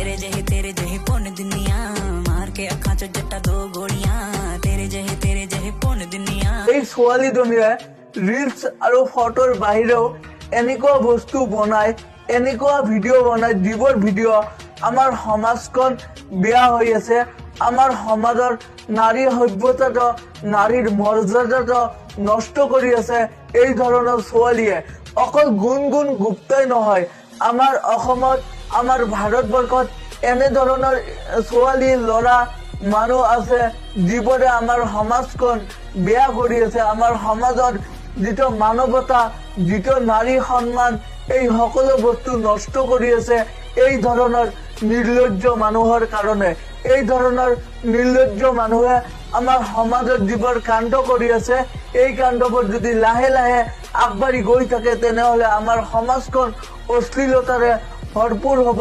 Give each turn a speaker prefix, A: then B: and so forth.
A: ਤੇਰੇ ਜਿਹੇ ਤੇਰੇ ਜਿਹੇ ਭੁੰਨ ਦਿੰਨੀਆਂ, ਮਾਰ ਕੇ ਅੱਖਾਂ ਚ ਜੱਟਾ ਦੋ ਗੋਲੀਆਂ, ਤੇਰੇ ਜਿਹੇ ਤੇਰੇ ਜਿਹੇ ਭੁੰਨ ਦਿੰਨੀਆਂ।
B: এই ছোৱালীজনীয়ে ৰিলচ আৰু ফটোৰ বাহিৰেও এনেকুৱা বস্তু বনায়, এনেকুৱা ভিডিঅ' বনায়, যিবোৰ ভিডিঅ' আমাৰ সমাজখন বেয়া হৈ আছে, আমাৰ সমাজৰ নাৰী সভ্যতাটো, নাৰীৰ মৰ্যাদাটো নষ্ট কৰি আছে। এই ধৰণৰ ছোৱালীয়ে অকল গুণগুণ গুপ্তাই নহয়, আমাৰ অসমত, আমাৰ ভাৰতবৰ্ষত এনেধৰণৰ ছোৱালী, ল'ৰা, মানুহ আছে, যিবোৰে আমাৰ সমাজখন বেয়া কৰি আছে। আমাৰ সমাজৰ যিটো মানৱতা, যিটো নাৰী সন্মান, এই সকলো বস্তু নষ্ট কৰি আছে এই ধৰণৰ নিৰ্লজ্জ মানুহৰ কাৰণে। এই ধৰণৰ নিৰ্লজ্জ মানুহে আমাৰ সমাজত যিবোৰ কাণ্ড কৰি আছে, এই কাণ্ডবোৰ যদি লাহে লাহে আগবাঢ়ি গৈ থাকে, তেনেহ'লে আমাৰ সমাজখন অশ্লীলতাৰে ভৰপূৰ হ'ব।